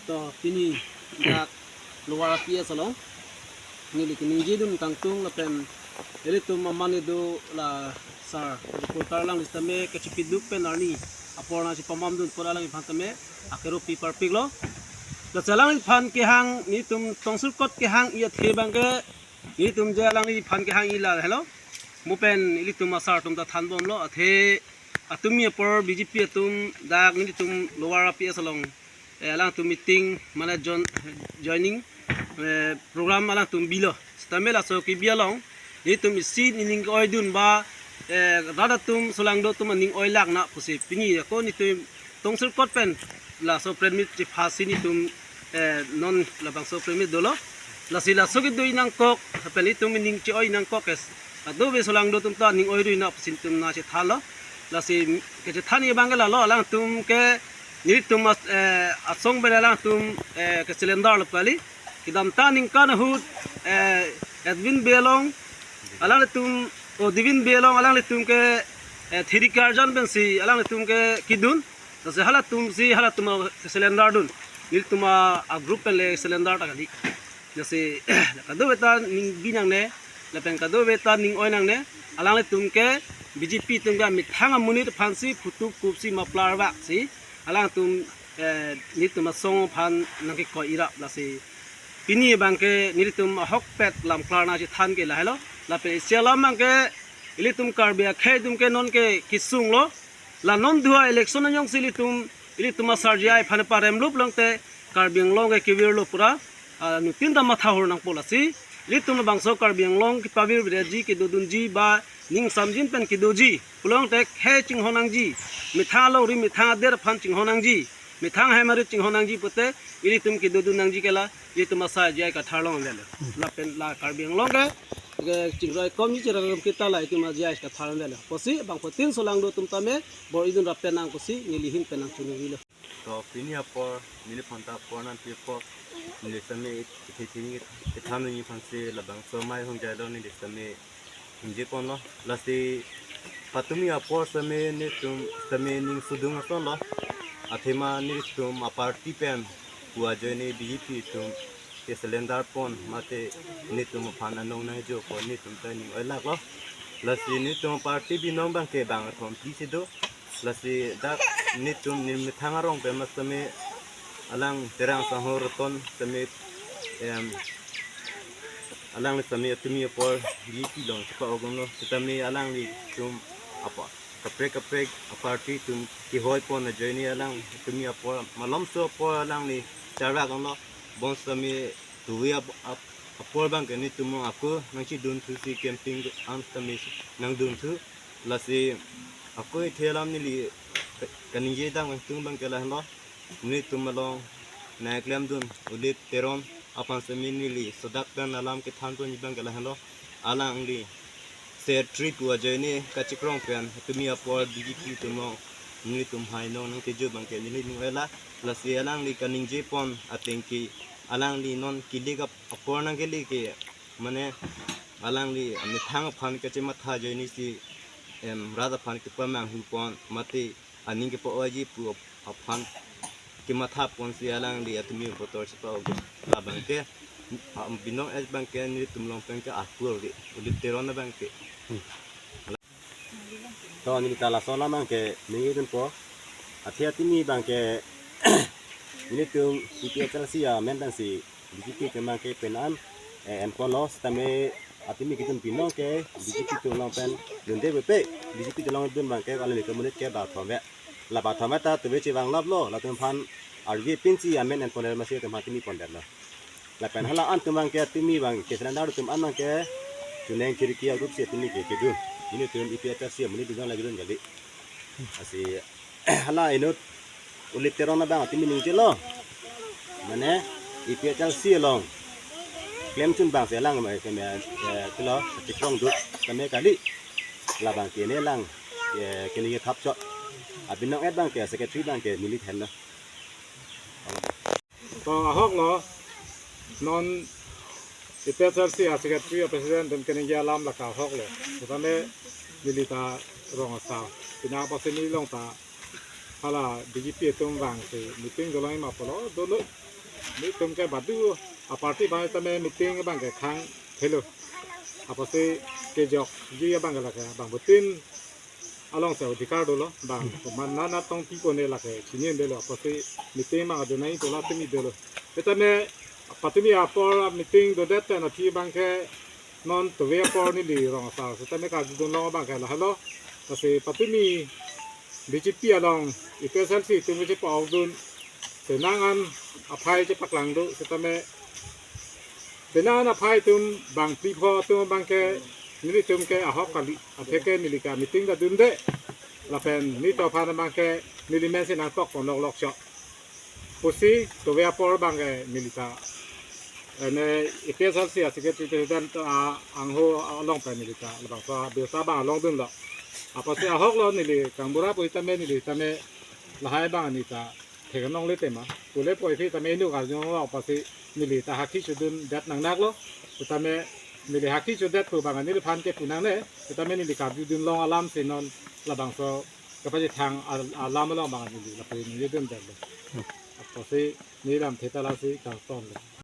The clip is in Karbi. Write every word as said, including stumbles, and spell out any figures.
To pini dak Lower R P S along neli keningje dun kangtung lapen ilitum aman idu la sir reporter lang sitame kachipiduk pen arni apor nangchipamam dun pura lang iphan tame akero pi parpik lo. Lasi alangphan kehang nelitum tongsurkot kehang i athe abangke nelitum je alangliphan kehang i la helo. Mo pen ilitum asar atum ta thanbomlo athe atumi apor B J P atum dak nelitum Lower R P S along eh, alangtum meeting mane join, joining eh, program alangtum bilo. Sitame laso kebi along nelitum isi nening ke-oi dun ba eh, rat atum solangdo atum aning oilak na pusi pini ako nelitum tongsurkot pen laso permit chepha si nelitum eh, non labangso permit dolo. Lasi laso kedo inangkok pen nelitum nening che-oi inangkok es. Kadokave solangdo atum ta aning oi dun na pusi nelitum nangchethanlo. Lasi kechethan abangke lalo alangtum ke nelitum as- eh, asong pen alangtum eh, ke cylinder lo kali. Kedamtang aningkan ahut eh, Edwin Bey along alanglitum o Divin Bey along alanglitum ke eh, thiri karjan pensi alanglitum ke kedun. Lasi halatum si halatum ke cylinder dun. Nelitum a group pen le cylinder ta kali. Lasi kadokave ta ningbi nangne lapen kadokave ta ning oi nangne. Alanglitum ke B J P atum ke methang amonit aphansi phutu kupsi muffler vak si alangtum eh, nelitum asong aphan nangkekoi irap lasi pini abangke nelitum ahokpet lamklar nangchethan ke lahelo. Lapen isi alam abangke ilitum Karbi akhei atum ke non ke kesung lo. La non dua election anjong si ilitum ilitum asar J I aphan parem lup longte Karbi Anglong ke kevirlo pura ah, nutin ta matha hor nangpo lasi. Ilitum labangso Karbi Anglong kepavir veji kedodunji ba ning samjin pen kedoji pulote khei chinghon nangji, methang alongri methang ader aphan chinghon nangji, methang hemari chinghon nangji pute ilitum kedodun nangji ke la ilitum asar J I Kathar along lelo. Lapen la Karbi Anglong ke ke chingroi komji chiragam kita la itum a J I Kathar lelo. Pusi bangphutin solangdo atum tame bor-i dun rap pen nang pusi neli ahin pen nangchungrilo. To pini apor neliphan ta apor nangpi apor neli sitame ithi thini kethan neli aphansi labangso amei hong jailo neli sitame ningje ponlo. Lasi patumi apor sitame nelitum sitame ning sudung asonlo. Athema nelitum a party pen pu ajoine B J P atum ke cylinder pon mate nelitum aphan anong nangjo pon nelitum ta ning oilak lo. Lasi nelitum party binong abangke bangkethom phli si do. Lasi dak nelitum ne methang arong pen ma sitame alang Terang Sangho Roton sitame em alangli sitame atumi apor B J P along chepa-ok dunlo sitame alanglitum apa kaprek kaprek a party atum kehoi pon ajoine alang atumi apor malomso apor alangli charvak dunlo. Bonsitame tuwi ap- ap- apor abangke nelitum ako nangchedun thu si camping an sitame nangdun thu. Lasi ako ithi alam neli ka- kaningje dam kangtung abangke lahenlo. Nelitum along nangklemdun Ulip Teron aphan sitame neli sodak pen alam kethan ponji abangke lahenlo. Alangli secretary pu ajoine kachikrong pen atumi apor B J P atum along nelitum hai nong nangkejo abangke neli ning oilak. Lasi alangli kaningje pon ateng ke alangli non kilik ap- apor nangkele ke mane alangli methang aphan kachematha ajoine si em rat aphan kepamanghu pon mate aning kepo-oiji pu aphan kematha ponsi alangli atumi voter chepa-ok labangke ah, binong-et abangke nelitum along pen ke apor ke Ulip Teron abangke. To neli ta laso alam abangke ningje dunpo. Athe atumi abangke nelitum A P H L C amen pensi B J P atum abangke penang eh, en ponlo sitame atumi kedun binong ke B J P atum along pen dunde bepe B J P atum along dun abangke alangli ke monit ke bathom ve. La bathom ve ta tuve chevang laplo latum aphan arve pinsi amen en pondet masi atum aphan kimi pondetlo. Lapen hala an atum abangke atumi abangke cylinder atum an abangke chuneng khirki a group si atumi ke kedun. Nelitum A P H L C amonit dunjang lagi dun kali. Lasi hala inut Ulip Teron abang atumi ningjelo. Mane A P H L C along klemchun abangsi alang mai keme eh, kelo chikrong dut keme kali. Labangke ne alang eh, kini ke thap chot. Abinong-et abangke secretary abangke neli thenlo. To ahoklo non A P H L C a secretary a president atum keningje alam lake ahoklo. Sitame neli ta rong asar. Pini apotsi neli along ta Hala B J P atum vangsi meeting dolong ma pulo dolo. Nelitum ke badu a party abang tame meeting abang ke khang thelo. Apotsi kejokji abang ke lake bangphutin alongsi adhikar dolo, bang komat nat tong pipo ne lake chini dolo, apotsi meeting abang adonai tola tumi dolo. Setame patumi apor meeting dodet pen aphi abang ke non tove apor neli rong asar setame kardom long abang ke lahelo. Lasi patumi B J P along A P H L C atum chepa-okdun, penang an aphai chepaklang do setame penang an aphai atum bang phli pho atum abang ke nelitum ke ahok kali, atheke neli ke meeting ta dunde lapen nelitum aphan abang ke neli men si nangtok pon lok lok chok pusi tove apor abang ke neli ta ene A P H L C a secretary president a angho along pen neli ta labangso abirta abang along dunlo. Apotsi ahok lo neli kangbura pu tame neli tame lahai abang neli ta theklongle tema. Pule poi aphi tame inut arjulong lo, apotsi neli ta hakhi chodundet nangnak lo. Setame neli hakhi chodet pu abang neliphan ke punangne, setame neli kardom long alam si non labangso kapachethang al-, alam along abang neli lapu neli dundetlo. Apotsi neli lamthe ta lasi kangton lo.